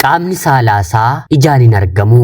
Qaamni saalaa isaa ijaan hin argamu.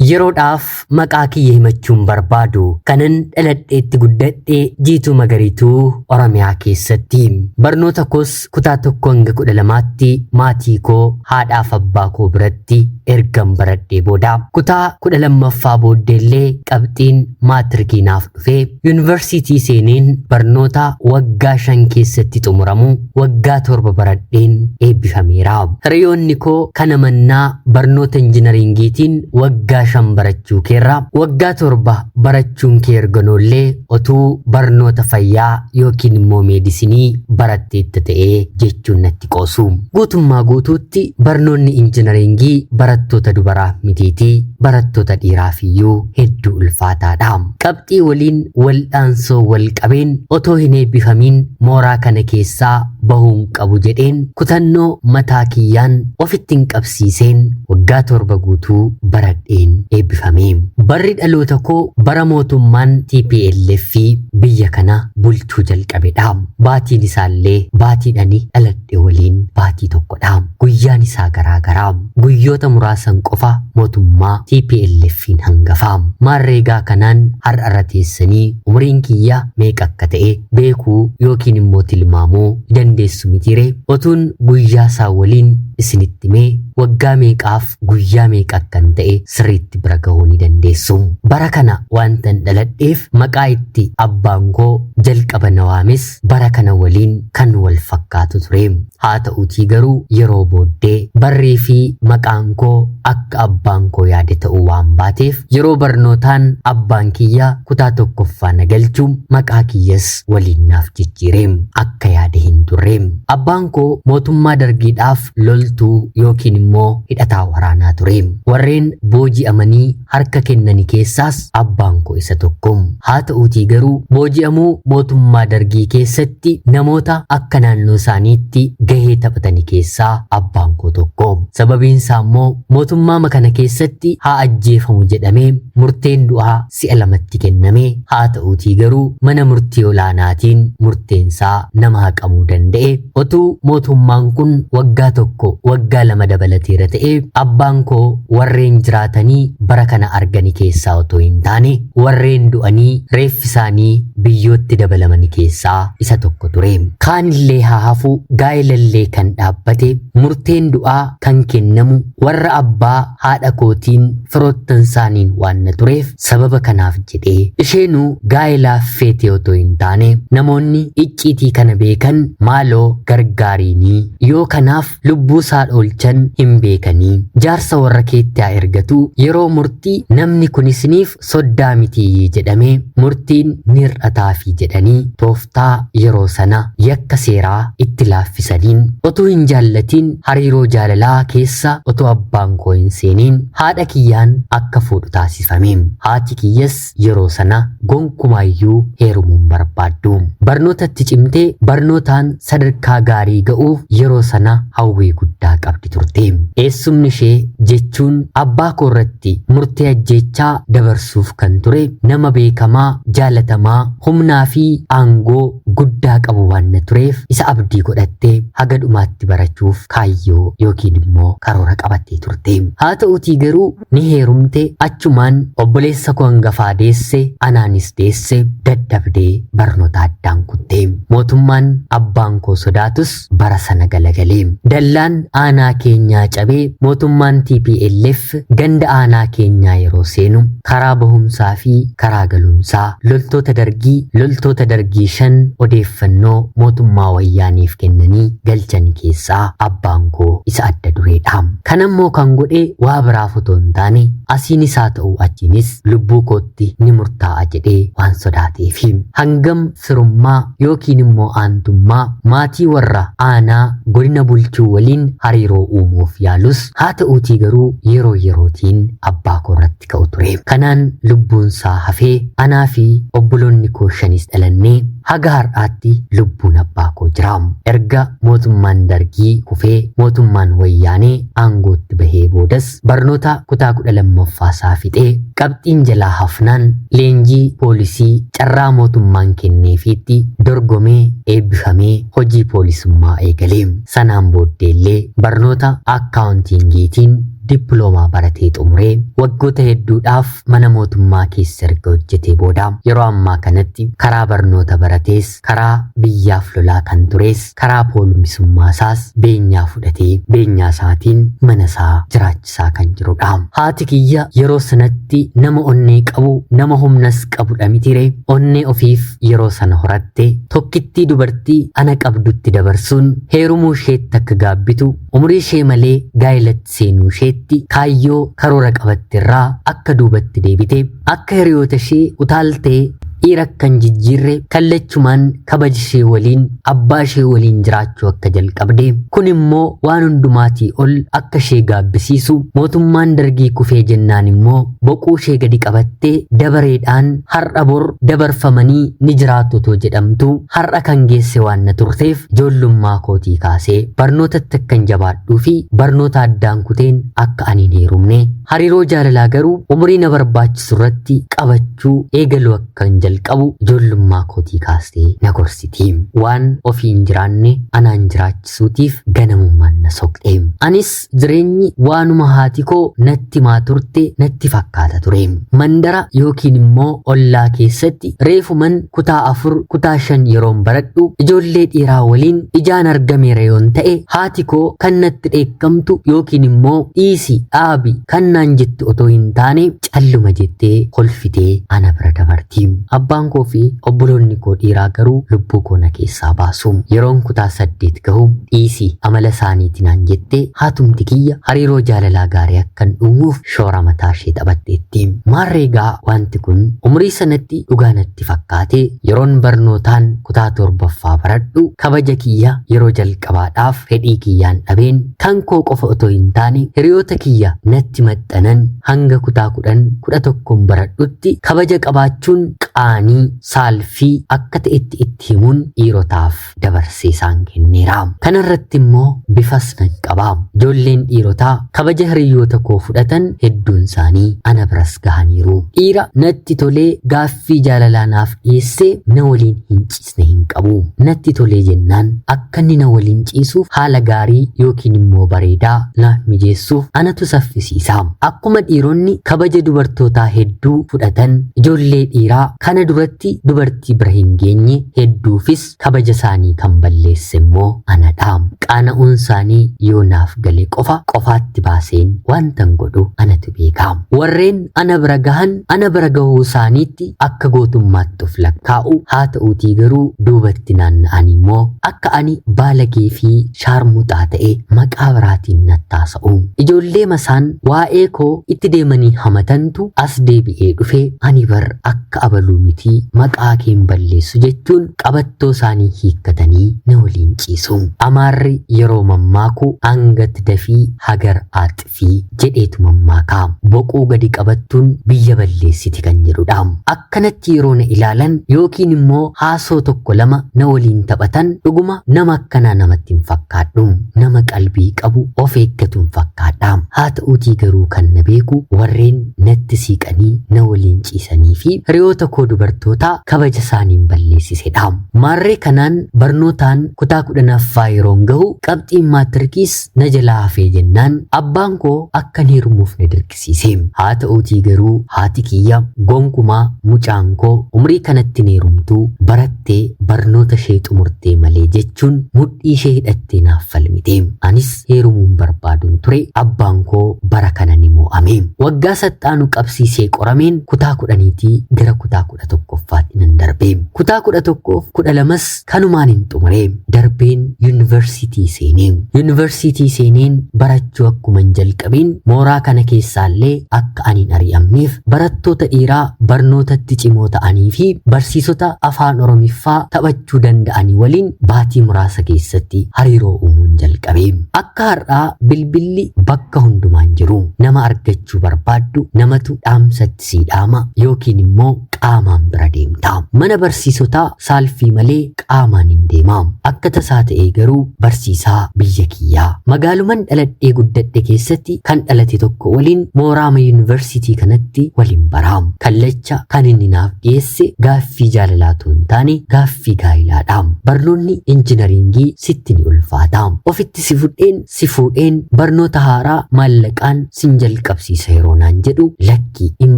Yeroodhaaf maqaa kiyya himachuun barbaadu kanan dhaladheetti guddadhe Jiituu Magariituu Oromiyaa keessatti. Barnoota koos kutaa 1 hanga 12tti maatii koo haadhaaf abbaa koo biratti ergan baradhee booda kutaa 12ffaa booddeellee qabxiin maatirikii naaf dhufee yuunivarsiitii seeneen barnoota waggaa 5 keessatti xumuramu waggaa 7 baradheen eebbifameera. Hiriyoonni koo kana mannaa barnoota injinariingiitiin waggaa 5 barachuu keerra waggaa 7 barachuun kee erganoollee otuu barnoota fayyaa yookiin immoo meedisinii baratteetta ta'ee jechuun natti qoosu. Guutummaa guutuutti barnoonni injinariingii barattoota dubaraa mitiitii barattoota dhiiraaf iyyuu hedduu ulfaataadha. Qabxii waliin wal'aansoo wal qabeen otoo hin eebbifamiin mooraa kana keessaa bahuun qabu jedheen kutannoo mataa kiyyaan ofitti hin qabsiiseen waggaa 7 guutuu baradheen eebbifame. Barri dhaloota koo bara mootummaan TPLF biyya kana bulchuu jalqabedha. Baatiin isaallee baatiidhani dhaladhe waliin baatii tokkodha. Guyyaan isaa garaa garaa. Guyyoota muraasan qofa mootummaa TPLF'n hangafa. Maarreegaa kanaan har'arra teessanii umriin kiyya meeqa akka ta'e beekuu yookiin immoo tilmaamuu dandeessu mitiiree? Otuun guyyaa isaa waliin isinitti himee waggaa meeqaaf guyyaa meeqa akkan ta'e sirriitti bira gahuu ni dandeessu. Bara kana wantan dhaladheef maqaa itti abbaan koo jalqaba na waames bara kana waliin kan wal fakkaatu ture. Haa ta'uutii garuu yeroo booddee barrii fi maqaan koo akka abbaan koo yaade ta'uu waan baateef yeroo barnootaan abbaan kiyya kutaa tokkoffaa na galchu maqaa kiyyas waliin naaf jijjiire. Akka yaade hin turre. Abbaan koo mootummaa dargiidhaaf loltuu yookiin immoo hidhataa waraanaa ture. Warreen booji'amanii harka kennani keessaas abbaan koo isa tokko. Haa ta'uutii garuu booji'amuu mootummaa dargii keessatti namoota akka naannoo isaaniitti gahee taphatani keessaa abbaan koo tokko. Sababiin isaa immoo mootummaa kana keessatti haa ajjeefamu jedhamee murteen du'aa si'a lamatti kenname. Haa ta'uutii garuu mana murtii olaanaatiin murteensaa nama haqamuu danda'e. Otuu mootummaan kun waggaa 1 waggaa 2 dabalateera ta'e abbaan koo warreen jiraatanii bara kana argani keessaa otoo hin taane warreen du'anii reeffi isaanii biyyootti dabalamani keessaa isa tokko ture. Kaanillee haa hafu gaa'elallee kan dhaabbate murteen du'aa kan kennamu warra abbaa haadha kootiin firoottan isaaniin waan na tureef sababa kanaaf jedhee isheenuu gaa'elaaf feete otoo hin taane namoonni icciitii kana beekan maaloo gargaariinii yoo kanaaf lubbuu isaa oolchan hin beekanii jaarsa warra keetti haa ergatu yeroo murtii namni kun isiniif soddaa mitiiyyii jedhamee murtiin ni hir'ataafii jedhanii tooftaa yeroo sana yakka seeraa itti laaffisaniin otuu hin jaallatiin hariiroo jaalalaa keessa otoo abbaan koo hin seeniin haadha kiyyaan akka fuudhu taasifame. Haati kiyyas yeroo sana gonkumaayyuu heerumuun barbaaddu. Barnootatti cimtee barnootaan sadarkaa gaarii ga'uuf yeroo sana hawwii guddaa qabdi turte. Eessumni ishee jechuun abbaa koo irratti murtee ajjeechaa dabarsuuf kan ture nama beekamaa, jaalatamaa, humnaa fi aangoo guddaa qabu waan na tureef isa abdii godhattee haga dhumaatti barachuuf kaayyoo yookiin immoo karoora qabattee turte. Haa ta'uutii garuu ni heerumte, achumaan obboleessa koo hangafaa deesse, anaanis deesse, dadhabdee barnoota addaan kutte. Mootummaan abbaan koo sodaatus bara sana galagale. Dallaan aanaa keenyaa cabee mootummaan TPLF ganda aanaa keenyaa yeroo seenu karaa bahumsaa fi karaa galumsaa loltoota dargii loltoota dargii 5 odeeffannoo mootummaa wayyaaniif kennanii galchan keessaa abbaan koo isa adda dureedha. Kanammoo kan godhe waa biraaf otoo hin taane asiinis haa ta'u achiinis lubbuu kootti ni murtaa'a jedhee waan sodaateefi. Hangam firummaa yookiin immoo aantummaa maatii warra aanaa godina bulchuu waliin hariiroo uumuuf yaalus haa ta'uutii garuu yeroo yerootiin abbaa koo irratti ka'u ture. Kanaan lubbuunsaa hafee anaa fi obboloonni koo shanis dhalannee haga har'aatti lubbuun abbaa koo jira. Erga Mootummaan Dargii kufee mootummaan Wayyaanee aangootti bahee boodas barnoota kutaa 12ffaa isaa fixee qabxiin jalaa hafnaan leenjii poolisii carraa mootummaan kenneefiitti dorgomee eebbifamee hojii poolisummaa eegale. Sanaan booddeellee barnoota akkaawuntiingiitiin dippiloomaa baratee xumuree waggoota hedduudhaaf mana mootummaa keessa erga hojjetee booda yeroo ammaa kanatti karaa barnoota baratees karaa biyyaaf lolaa kan tures karaa poolisummaa isaas beenyaa fudhatee beenyaa isaatiin mana isaa jiraachisaa kan jirudha. Haati kiyya yeroo sanatti nama onnee qabu, nama humnas qabudha mitire, onnee ofiif yeroo sana horatte tokkittii dubartii ana qabdutti dabarsuun heerumuu isheetti akka gaabbitu, umurii ishee malee gaa'elatti seenuu isheetti kaayyoo karoora qabatte irraa akka duubatti deebite, akka hiriyoota ishee utaaltee dhiira akka hin jijjiirre, kallachumaan kabaja ishee waliin abbaa ishee waliin jiraachuu akka jalqabde, kun immoo waan hundumaatii ol akka ishee gaabbisiisu, mootummaan Dargii kufee jennaan immoo boquu ishee gadi qabattee dabareedhaan har'a bor dabarfamanii ni jiraatu otoo jedhamtu har'a kan geesse waan na turteef ijoollummaa kootii kaasee barnootatti akkan jabaadhuu fi barnoota addaan kuteen akka ani hin heerumne, hariiroo jaalalaa garuu umurii na barbaachisu irratti qabachuu eegaluu akkan jalqabu ijoollummaa kootii kaastee na gorsiti. Waan ofii hin jiraanne anaan jiraachisuutiif ganamummaan na soqxe. Anis jireenyi waanuma haati koo natti himaa turte natti fakkaata ture. Mandara yookiin immoo ollaa keessatti reefuman kutaa 4, kutaa 5 yeroon baradhu ijoollee dhiiraa waliin ijaan argameera yoon ta'e haati koo kan natti dheekkamtu yookiin immoo dhiisi, dhaabi kan naan jettu otoo hin taane calluma jettee kolfitee ana bira dabarti. Abbaan koo fi obboloonni koo dhiiraa garuu lubbuu koo na keessaa baasu. Yeroon kutaa 8 gahu dhiisi amala isaaniiti naan jette haatumti kiyya hariiroo jaalalaa gaarii akkan uumuuf shoora mataa ishee taphatteetti. Maarree egaa wanti kun umurii sanatti dhugaa natti fakkaate yeroon barnootaan kutaa 7ffaa baradhu kabaja kiyya yeroo jalqabaadhaaf fedhii kiyyaan dhabeen kan koo qofa otoo hin taane hiriyoota kiyya natti maxxanan hanga kutaa 10, 11 baradhutti kabaja qabaachuun qaanii, saalfii akka ta'etti itti himuun dhiirotaaf dabarsee isaan kenneera. Kana irratti immoo bifas nan qaba. Ijoolleen dhiirotaa kabaja hiriyoota koo fudhatan hedduun isaanii ana biras gahaniiru. Dhiira natti tolee gaaffii jaalalaa naaf dhiyeessee na waliin hin ciisne hin qabu. Natti tolee jennaan akka inni na waliin ciisuuf haala gaarii yookiin immoo bareedaa naaf mijeessuuf anatu saffisiisa. Akkuma dhiironni kabaja dubartootaa hedduu fudhatan ijoollee dhiiraa kana duratti dubartii bira hin geenye hedduufis kabaja isaanii kan balleesse immoo anadha. Qaana'uun isaanii yoo naaf gale qofa qofaatti baaseen wantan godhu anatu beeka. Warreen ana bira gahan ana bira gahuu isaaniitti akka gootummaatti of lakkaa'u, haa ta'uutii garuu duubatti naanna'an immoo akka ani baalagee fi shaarmuxaa ta'e maqaa biraatiin nattaasa'u. Ijoollee masaan waa'ee koo itti deemanii hamatantu as deebi'ee dhufe ani bar akka abaluu mitii maqaa keen balleessu jechuun qabattoo isaanii hiikkatanii na waliin ciisu. Amaarri yeroo mammaaku angat dafii hagar aaxfii jedheetu mammaaka. Boquu gadi qabattuun biyya balleessiti kan jedhudha. Akkanatti yeroo na ilaalan yookiin immoo haasoo tokko lama na waliin taphatan dhuguma nama akkanaa namatti hin fakkaadhu. Nama qalbii qabu of eeggatu hin fakkaadha. Haa ta'uutii garuu kan na beeku warreen natti siiqanii na waliin ciisanii fi hiriyoota koo dubartootaa kabaja isaaniin balleessisedha. Maarree kanaan barnootaan kutaa 10ffaa yeroon gahu qabxiin maatirikiis na jalaa hafee jennaan abbaan koo akkan heerumuuf na dirqisiise. Haa ta'uutii garuu haati kiyya gonkumaa mucaan koo umurii kanatti hin heerumtuu barattee barnoota ishee xumurtee malee jechuun mudhii ishee hidhattee naaf falmite. Anis heerumuun barbaaduun ture, abbaan koo bara kana ni mo'ame. Waggaa saxxaanu qabsiisee qorameen kutaa 10tii gara kutaa 11ffaatti nan darbe. Kutaa 11f 12s kanumaan hin xumure. Darbeen yuunivarsiitii seenee. Yuunivarsiitii seeneen barachuu akkuman jalqabeen mooraa kana keessaallee akka ani hin ari'amneef barattoota dhiiraa barnootatti cimoo ta'anii fi barsiisota afaan Oromiffaa taphachuu danda'anii waliin baatii muraasa keessatti hariiroo uumuun baruun jalqabe. Akka har'aa bilbilli bakka hundumaan jiru. Nama argachuu barbaaddu namatu dhaamsatti sii dhaama yookiin immoo qaamaan bira deemta. Mana barsiisotaa saalfii malee qaamaan hin deema. Akka tasaa ta'ee garuu barsiisaa biyya kiyyaa. Magaaluman dhaladhee guddadhe keessatti kan dhalate tokko waliin mooraama yuunivarsiitii kanatti waliin baraam. Kallacha kan inni naaf dhiyeesse gaaffii jaalalaa otoo hin taane gaaffii gaa'ilaadha. Barnoonni injinariingii sitti ni ulfaata. Ofitti si fudheen si fuudheen barnoota haaraa maallaqaan sin jalqabsiisa yeroo naan jedhu lakkii hin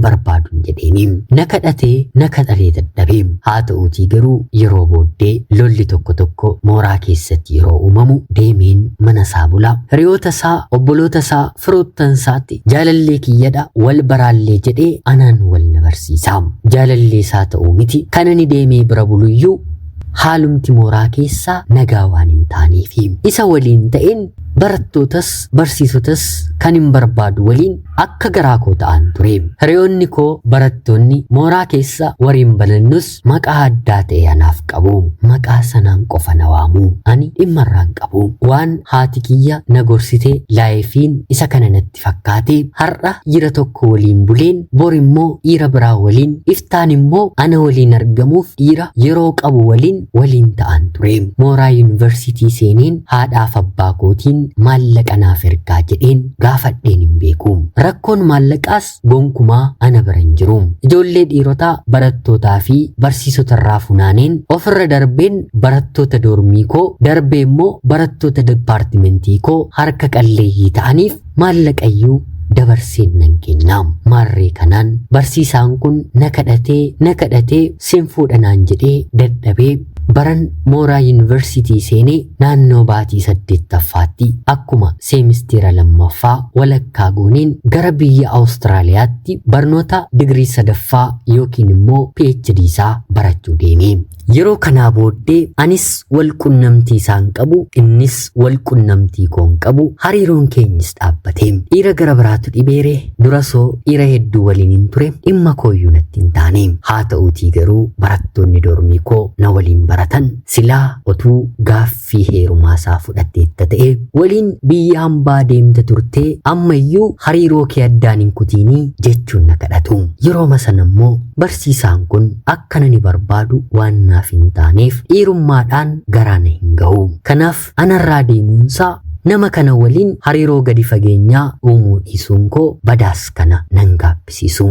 barbaadun jedheeni. Na kadhatee na kadhatee dadhabee. Haa ta'uutii garuu yeroo booddee lolli tokko tokko mooraa keessatti yeroo uumamu deemeen mana isaa bula. Hiriyoota isaa, obboloota isaa, firoottan isaatti jaalallee kiyyadha wal baraallee jedhee anaan wal na barsiisa. Jaalallee isaa ta'uu miti kan ani deemee bira buluyyuu haalumti mooraa keessaa nagaa waan hin taaneefi. Isa waliin ta'een barattootas barsiisotas kan hin barbaadu waliin akka garaa koo ta'an ture. Hiriyoonni koo barattoonni mooraa keessa waliin balannus maqaa addaa ta'e anaaf qabu. Maqaa sanaan qofa na waamu. Ani dhimma irraan qabu. Waan haati kiyya na gorsite laayifiin isa kana natti fakkaate har'a dhiira tokko waliin buleen bor immoo dhiira biraa waliin iftaan immoo ana waliin argamuuf dhiira yeroo qabu waliin waliin ta'an ture. Mooraa yuunivarsiitii seeneen haadhaaf abbaa kootiin maallaqa naaf ergaa jedheen gaafadheen hin beeku. Rakkoon maallaqaas gonkumaa ana bira hin jiru. Ijoollee dhiirotaa barattootaa fi barsiisota irraa funaaneen ofirra darbeen barattoota doormii koo darbee immoo barattoota dipaartimentii koo harka qalleeyyii ta'aniif maallaqayyuu dabarseen nan kenna. Maarree kanaan barsiisaan kun na kadhatee na kadhatee sin fuudha naan jedhee dadhabee baran mooraa yuunivarsiitii seenee naannoo baatii 8ffaatti akkuma seemisteera 2ffaa walakkaa gooneen gara biyya Awustiraaliyaatti barnoota digirii 3ffaa yookiin immoo PhD isaa barachuu deeme. Yeroo kanaa booddee anis wal qunnamtii isaan qabu innis wal qunnamtii koon qabu hariiroon keenyis dhaabbate. Dhiira gara biraatu dhibeere durasoo dhiira hedduu waliin hin ture dhimma kooyyuu natti hin taane. Haa ta'uutii garuu barattoonni dormii koo na waliin baratan silaa otuu gaaffii heerumaa isaa fudhatteetta ta'e waliin biyya hambaa deemte turtee ammayyuu hariiroo kee addaan hin kutiinii jechuun na kadhatu. Yerooma sana immoo barsiisaan kun akka nani barbaadu waan naaf hin taaneef dhiirummaadhaan garaa na hin gahu. Kanaaf anarraa deemuunsaa nama kana waliin hariiroo gadi fageenyaa uumuu dhiisuun koo badaas kana nan gaabbisiisu.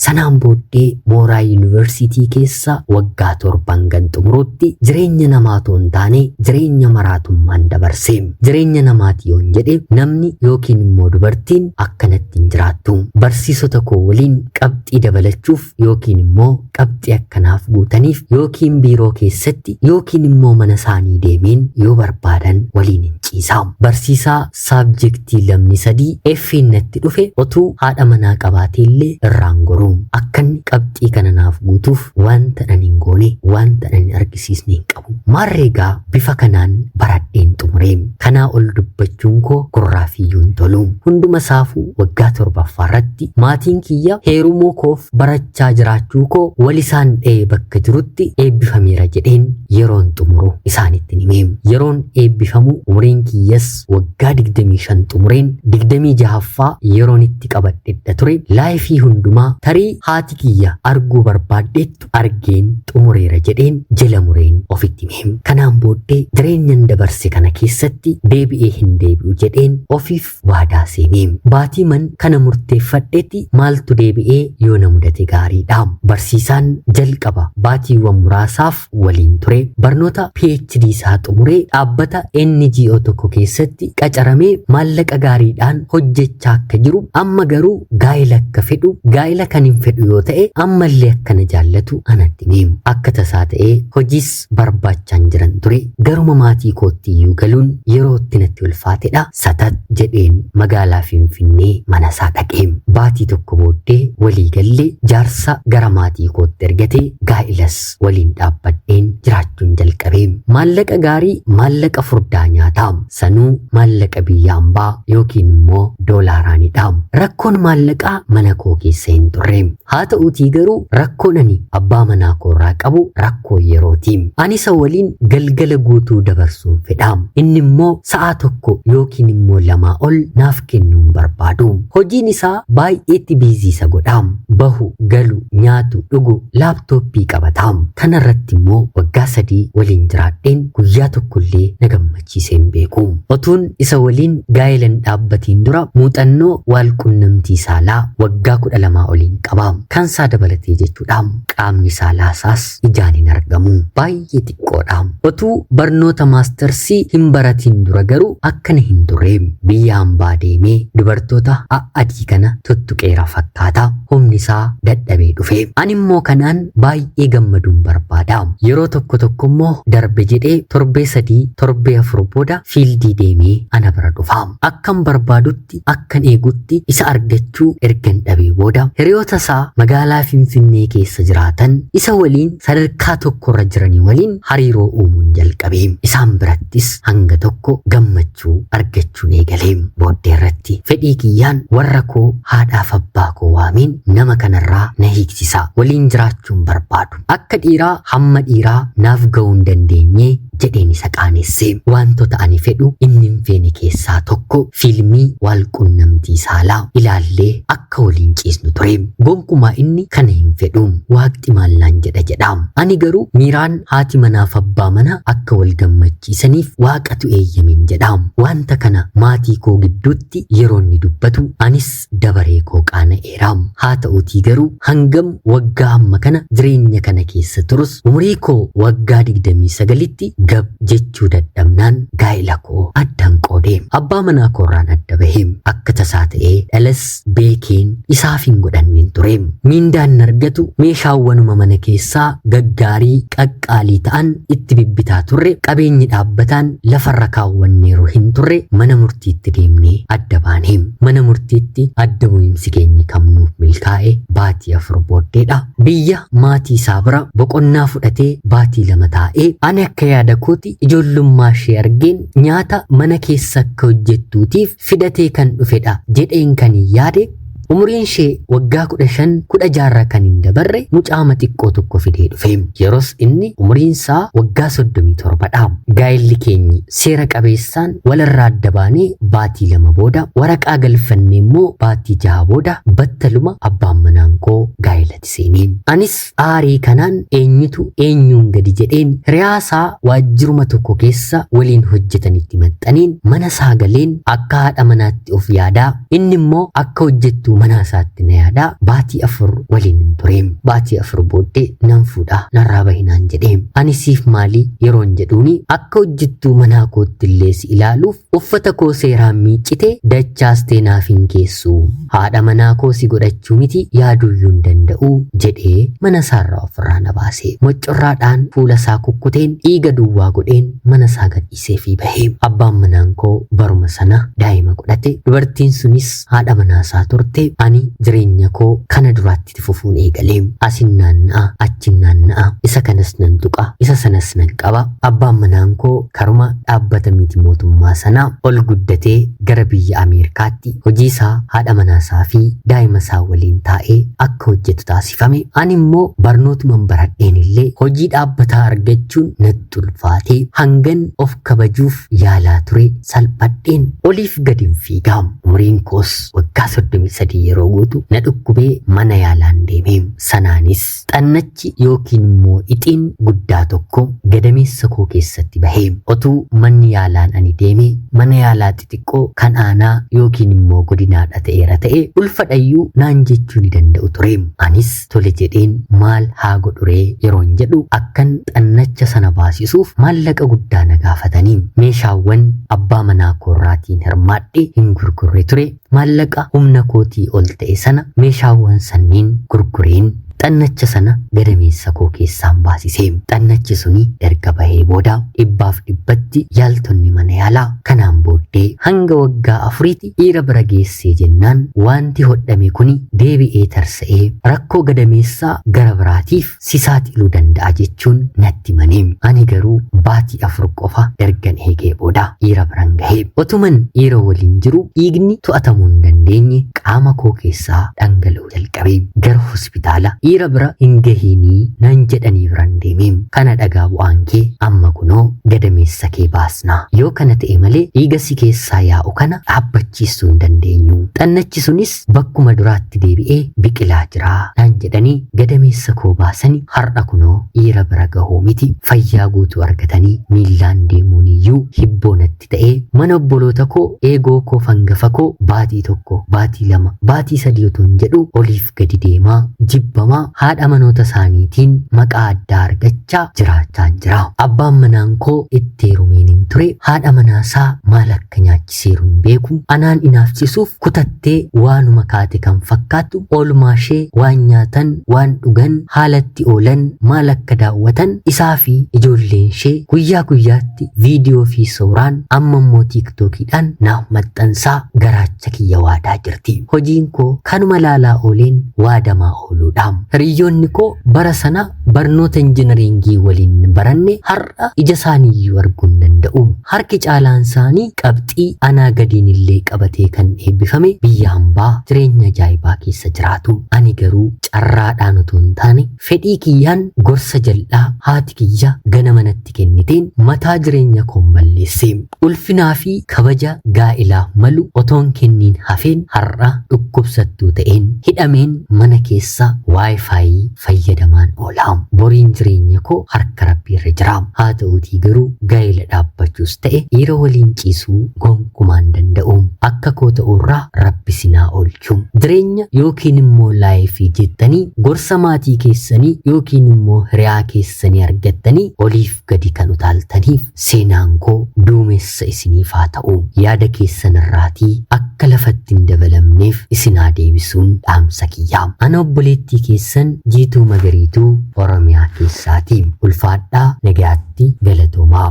Sanaan booddee mooraa yuunivarsiitii keessa waggaa 7 gan xumurutti jireenya namaa otoo hin taane jireenya maraatummaan dabarse. Jireenya namaati yoon jedhe namni yookiin immoo dubartiin akkanatti hin jiraattu. Barsiisota koo waliin qabxii dabalachuuf yookiin immoo qabxii akkanaaf guutaniif yookiin biiroo keessatti yookiin immoo mana isaanii deemeen yoo barbaadan waliin hin ciisa. Barsiisaa saabjektii lamni 3 F'n natti dhufe otuu haadha manaa qabaatee illee irraan goru. Akkanni qabxii kana naaf guutuuf wanta ani hin goone wanta ani hin argisiisne hin qabu. Maarreegaa bifa kanaan baradheen xumure. Kanaa ol dubbachuun koo gurraaf iyyuu hin tolu. Hunduma isaafuu waggaa 7ffaa irratti maatiin kiyya heerumuu koof barachaa jiraachuu koo wal isaan dha'ee bakka jirutti eebbifameera jedheen yeroon xumuru isaanitti hime. Yeroon eebbifamu umuriin kiyyas waggaa 25 xumureen 26ffaa yeroon itti qabadhedha ture. Laayifii hundumaa tarii haati kiyya arguu barbaaddeettu argeen xumureera jedheen jala mureen ofitti hime. Kanaan booddee jireenyan dabarse kana keessatti deebi'ee hin deebi'u jedheen ofiif waadaa seene. Baatii man kana murteeffadhetti maaltu deebi'ee yoo na mudate gaariidha. Barsiisaan jalqaba baatiiwwan muraasaaf waliin ture. Barnoota PhD isaa xumuree dhaabbata NGO tokko keessatti qacaramee maallaqa gaariidhaan hojjechaa akka jiru amma garuu gaa'ela akka fedhu gaa'ela kan hin fedhu yoo ta'e ammallee akka na jaallatu anatti hime. Akka tasaa ta'ee hojiis barbaachaan jiran ture. Garuma maatii kootti iyyuu galuun yerootti natti ulfaatedha. Satat jedheen magaalaa Finfinnee mana isaa dhaqee. Baatii tokko booddee walii gallee jaarsa gara maatii kootti ergatee gaa'ela Gaa'ilas waliin dhaabbadheen jiraachuun jalqabe. Maallaqa gaarii, maallaqa furdaa nyaataa. Sanuu maallaqa biyya hambaa yookiin immoo doolaaraanidha. Rakkoon maallaqaa mana koo keessa hin turre. Haa ta'uutii garuu rakkoon ani abbaa manaa koorraa qabu rakkoo yerooti. Ani isa waliin galgala guutuu dabarsuun fedha. Inni immoo sa'aa tokko yookiin immoo lamaa ol naaf kennuu hin barbaadu. Hojiin isaa baay'eetti biizii isa godha. Bahu, galu, nyaatu, dhugu, laaptooppii qabata. Kana irratti immoo waggaa 3 waliin jiraadheen guyyaa tokkollee na gammachiisee hin beeku. Otuun isa waliin gaa'ela hin dhaabbatiin dura muuxannoo waal qunnamtii saalaa waggaa 12 oliin qaba. Kan isaa dabalatee jechuudha. Qaamni saalaa isaas ijaan hin argamu. Baay'ee xiqqoodha. Otuu barnoota maastarsii hin baratiin dura garuu akkana hin turre. Biyya hambaa deemee dubartoota a'adii kana tuttuqeera fakkaata. Humni isaa dadhabee dhufe. Ani immoo kanaan baay'ee gammaduun barbaada. Yeroo tokko tokko immoo darbe jedhee torbee 3, torbee 4 booda fiildii deemee ana bira dhufa. Akkan barbaadutti, akkan eegutti isa argachuu ergan dhabee booda hiriyoota isaa magaalaa Finfinnee keessa jiraatan isa waliin sadarkaa tokkorra jiranii waliin hariiroo uumuun jalqabe. Isaan birattis hanga tokko gammachuu argachuun eegale. Booddee irratti fedhii kiyyaan warra koo haadhaaf abbaa koo waameen nama kanarraa na hiiksisa. Waliin jiraachuun barbaadu. Akka dhiiraa hamma dhiiraa naaf ga'uu hin dandeenye jedheen isa qaanesse. Wantoota ani fedhu inni hin feene keessaa tokko fiilmii wal qunnamtii saalaa ilaallee akka waliin ciisnu ture. Gonkumaa inni kana hin fedhu. Waaqti maal naan jedha jedha. Ani garuu miiraan haati manaaf abbaa mana akka wal gammachiisaniif waaqatu eeyyamin jedha. Wanta kana maatii koo gidduutti yeroo inni dubbatu anis dabaree koo qaana'eera. Haa ta'uutii garuu hangam waggaa amma kana jireenya kana keessa turus umurii koo waggaa 29tti gab jechuu dadhabnaan gaa'ela koo addaan qoode. Abbaa manaa koorraan adda bahe. Akka tasaa ta'ee dhalas beekeen isaaf hin godhanneen ture. Miindaan argatu meeshaawwanuma mana keessaa gaggaarii qaqqaalii ta'an itti bibbitaa turre. Qabeenyi dhaabbataan lafarra kaawwanneeru hin turre. Mana murtiitti deemnee adda baane. Mana murtiitti adda bu'iinsi keenyi kamnuuf milkaa'e baatii 4 booddeedha. Biyya maatii isaa bira boqonnaa fudhatee baatii 2 taa'ee ani akka yaada kooti ijoollummaa ishee argeen nyaata mana keessa akka hojjettuutiif fidatee kan dhufedha jedheen kan hin yaade. Umuriin ishee waggaa 15, 16 kan hin dabarre mucaama xiqqoo tokko fidee dhufe. Yeroos inni umuriin isaa waggaa 37dha. Gaa'elli keenyi seera qabeessaan walirraa adda baanee baatii 2 booda waraqaa galfannee immoo baatii 6 booda battaluma abbaan manaan koo gaa'elatti seene. Anis aarii kanaan eenyutu eenyuun gadi jedheen hiriyaasaa waajjiruma tokko keessa waliin hojjetanitti maxxaneen mana isaa galeen akka haadha manaatti of yaadaa inni immoo akka hojjettuu mana isaatti na yaadaa baatii 4 waliin hin ture. Baatii 4 booddee nan fuudha narraa bahinaan jedhee. Ani siif maalii yeroon jedhuuni akka hojjettuu manaa kootti illee si ilaaluuf uffata koo seeraan miiccite dachaastee naaf hin keessu. Haadha manaa koo si godhachuu miti yaaduuyyuu hin danda'u jedhee mana isaarraa ofirraa na baase. Moccorraadhaan fuula isaa kukkuteen dhiiga duwwaa godheen mana isaa gadhiisee fi bahe. Abbaan manaan koo baruma sana daa'ima godhate. Dubartiin sunis haadha manaa isaa turte. Ani jireenya koo kana duraatti fufuun eegale. Asin naanna'a, achin naanna'a, isa kanas nan tuqa, isa sanas nan qaba. Abbaan manaan koo karuma dhaabbata miti mootummaa sanaa ol guddatee gara biyya Ameerikaatti hojii isaa haadha manaa isaa fi daa'ima isaa waliin taa'ee akka hojjetu taasifame. Ani immoo barnootuman baradheen illee hojii dhaabbataa argachuun natti ulfaatee hangan of kabajuuf yaalaa ture salphadheen oliif gadin fiigaa. Umuriin koos waggaa 33 yeroo guutu na dhukkubee mana yaalaan deeme. Sanaanis xannachi yookiin immoo ixiin guddaa tokko gadameessa koo keessatti bahe. Otuu manni yaalaan ani deeme mana yaalaa xixiqqoo kan aanaa yookiin immoo godinaadha ta'eera ta'e ulfadhayyuu naan jechuu ni danda'u ture. Anis tole jedheen maal haa godhuree yeroon jedhu akkan xannacha sana baasisuuf maallaqa guddaa na gaafatanii meeshaawwan abbaa manaa koorraatiin hirmaadhe hin gurgurre ture. Maallaqa humna kootii ol ta'e sana meeshaawwan sanniin gurgureen Xannacha sana gadameessa koo keessaan baasise. Xannachi suni erga bahee booda dhibbaaf dhibbatti yaaltonni mana yaalaa kanaan booddee hanga waggaa 4tti dhiira bira geessee jennaan wanti hodhame kuni deebi'ee tarsa'ee rakkoo gadameessaa gara biraatiif si saaxiluu danda'a jechuun natti himanii. Ani garuu baatii 4 qofa ergan eegee booda dhiira biran gahe. Otuman dhiira waliin jiru dhiigni to'atamuu hin dandeenye qaama koo keessaa dhangala'uu jalqabe. Gara hospitaala dhiira bira hin gahiinii nan jedhanii biran deeme. Kana dhagaa bu'aan kee amma kunoo gadameessa kee baasna. Yoo kana ta'e malee dhiiga si keessaa yaa'u kana dhaabbachiisuu hin dandeenyu. Xannachi sunis bakkuma duraatti deebi'ee biqilaa jira naan jedhanii gadameessa koo baasanii har'a kunoo dhiira bira gahuu miti fayyaa guutuu argatanii miillaan deemuun iyyuu hibboo natti ta'ee mana obboloota koo eegoo koo fangafa koo baatii 1 baatii 2 baatii 3 otoo hin jedhu oliif gadi deemaa jibbamaa haadha manoota isaaniitiin maqaa addaa argachaa jiraachaa jira. Abbaan manaan koo itti heerumiin hin ture haadha manaasaa maal akka nyaachiseeru hin beeku anaan inaafsisuuf kutattee waanuma kaate kan fakkaattu oolmaa ishee waan nyaatan waan dhugan haalatti oolan maal akka daawwatan isaa fi ijoolleen ishee guyyaa guyyaatti viidiyoo fi suuraan amma immoo tiiktookiidhaan naaf maxxansaa garaacha kiyya waadaa jirti. Hojiin koo kanuma laalaa ooleen waadamaa ooluudha. Hiriyyoonni koo bara sana barnoota injinariingii waliin baranne har'a ija isaaniiyyuu arguu hin danda'u. Harki caalaan isaanii qabxii anaa gadiin illee qabatee kan eebbifame biyya hambaa jireenya ajaa'ibaa keessa jiraatu. Ani garuu carraadhaan otoo hin taane fedhii kiyyaan gorsa jal'aa haati kiyya ganama natti kenniteen mataa jireenya koon balleesse. Ulfinaa fi kabaja gaa'ilaaf malu otoon kenniin hafeen har'a dhukkubsattuu ta'een hidhameen mana keessa waayifaayi fayyadamaan oola. Boriin jireenya koo harka rabbiirra jira. Haa ta'uutii garuu gaa'ila dhaabbachuus ta'e dhiira waliin ciisuu gonkumaan danda'u. Akka koo ta'urraa rabbi sinaa oolchu. Jireenya yookiin immoo laayifii jettanii gorsa maatii keessanii yookiin immoo hiriyaa keessanii argattanii oliif gadi kan utaaltaniif seenaan koo duumessa isiniif haa ta'u. Yaada keessan irraatii akka lafatti hin dabalamneef isinaa deebisuun dhaamsa kiyya. Ana obboleettii keessan Jiituu Magariituu Oromiyaa keessaati. Ulfaadhaa nagayaatti galatoomaa.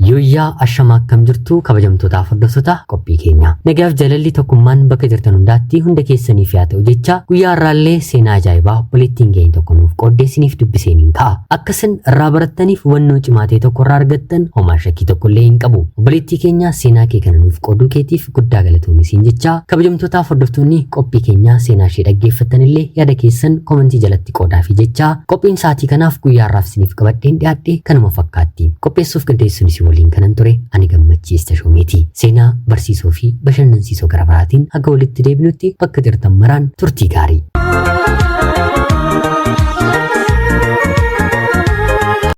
Yooyyaa ashama akkam jirtu kabajamtootaaf hordoftoota qophii keenya. Nagaaf jaalalli tokkummaan bakka jirtan hundaatti hunda keessaniif yaa ta'u jecha guyyaa har'aallee seenaa ajaa'ibaa obboleettiin keenya tokko nuuf qooddee isiniif dubbiseen hin ka'a. Akka isin irraa barattaniif hubannoo cimaa ta'e tokko irraa argattan homaa shakkii tokko illee hin qabu. Obboleettii keenya seenaa kee kana nuuf qooduu keetiif guddaa galatoomi siin jecha kabajamtootaaf hordoftoonni qophii keenya seenaa ishee dhaggeeffattan illee yaada keessan komentii jalatti qoodaafi jecha qophiin sa'aatii kanaaf guyyaa har'aaf isiniif qabadheen dhiyaadhe kanuma fakkaatti. Qopheessuuf qindeessuun isin waliin kanan ture ani Gammachiis Tashoomeeti. Seenaa barsiisoo fi bashannansiisoo gara biraatiin haga walitti deebinutti bakka jirtan maraan turtii gaarii.